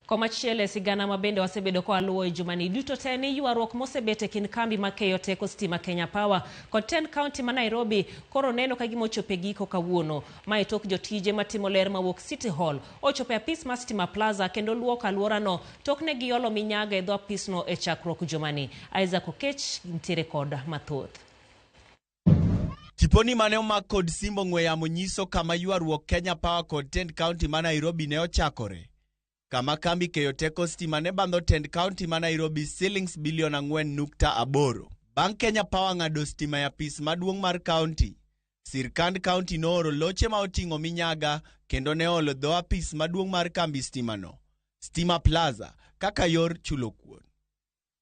Komachielo e sigana ma bende wasebedo ka waluwo e jumani duto te ni ywaruok mosebet e kind kambi makeyo teko stima Kenya Power kod tend kaunti ma Nairobi koro neno ka gima ochopo e giko kawuono. Ma e tok jotije matimo ler mawuok City Hall ochopo e apis mar Stima Plaza kendo luoko alworano tok ne giolo minyaga e dho apisno e chakruok jumani. Isaac Okech nitiere kod mathoth. Tiponi mane omak kod simb ong'we yamo nyiso kama ywaruok Kenya Power kod tend kaunti ma Nairobi ne ochakore. Kama kambi keyo teko stima ne bandho tend kaunti ma Nairobi silings bilion 4.8. Bang' Kenya Power ng'ado stima e apis maduong' mar kaunti, sirkand kaunti nooro loche ma oting'o minyaga kendo ne olo dho apis maduong' mar kambi stimano, Stima Plaza, kaka yor chulo kuon.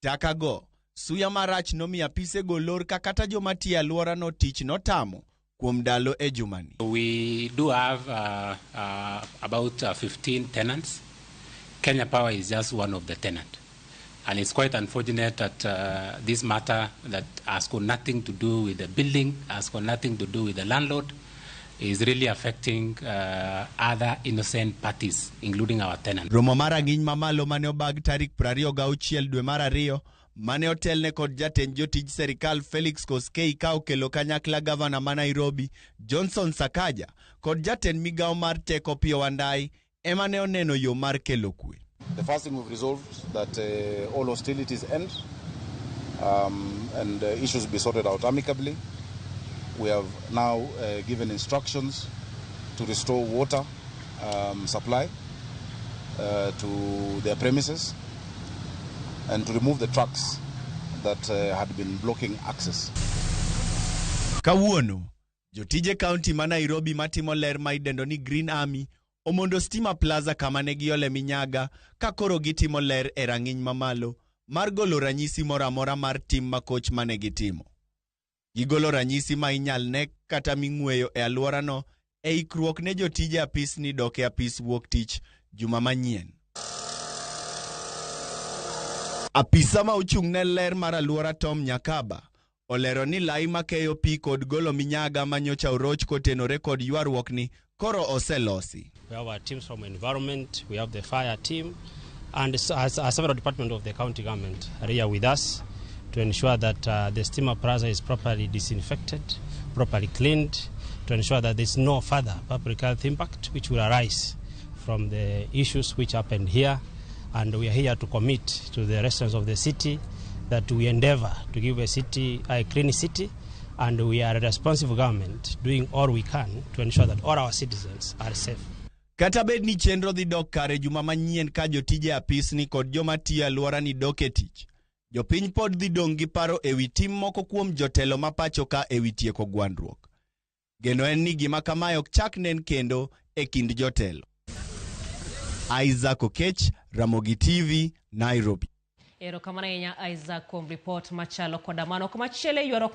Taka go, suya marach nomiyo apisego lor ka kata joma tiyo e alworano tich notamo kuom ndalo e jumani. We do have about 15 tenants. Kenya Power is just one of the tenants. And it's quite unfortunate that this matter that has got nothing to do with the building, has got nothing to do with the landlord, is really affecting other innocent parties, including our tenants. Romo mar rang'iny mamalo mane obag tarik 26 dwe mar ariyo mane otelne kod jatend jotij serikal Felix Koskei ka okelo kanyakla gavana ma Nairobi Johnson Sakaja kod jatend migawo mar teko Opiyo Wandayi ema ne oneno yo mar kelo kwe. The first thing we've resolved that all hostilities end and issues be sorted out amicably. We have now given instructions to restore water supply to their premises and to remove the trucks that had been blocking access. Kawuono, jotije kaunti ma Nairobi matimo ler ma idendo ni Green Army omondo Stima Plaza kama ne giole minyaga ka koro gitimo ler e rang'iny mamalo mar golo ranyisi moro amora mar tim makoch mane gitimo. Gigolo ranyisi ma inyal ne kata ming'weyo e alworano e ikruok ne jotije apis ni dok e apis wuok tich juma manyien. Apisa ma ochung' ne ler mar alwora Tom Nyakaba olero ni lai makeyo pi kod golo minyaga ma nyocha oroch kotenore kod ywaruokni koro oselosi. We have our teams from environment, we have the fire team, and several departments of the county government are here with us to ensure that the Stima Plaza is properly disinfected, properly cleaned, to ensure that there's no further public health impact which will arise from the issues which happened here. And we are here to commit to the residents of the city that we endeavor to give a city a clean city, and we are a responsive government doing all we can to ensure that all our citizens are safe. Kata bed ni chenro dhi dok kare juma manyien ka jotije apisni kod joma tiyo e alworani dok e tich, jopiny pod dhi dong' gi paro ewi tim moko kuom jotelo ma pacho ka ewi tieko gwandruok. Geno en ni gima kamae ok chak nen kendo e kind jotelo. Isaac Okech, Ramogi TV, Nairobi. Erokamano ahinya Isaac kuom ripot machalo koda mano. Komachielo e ywaruok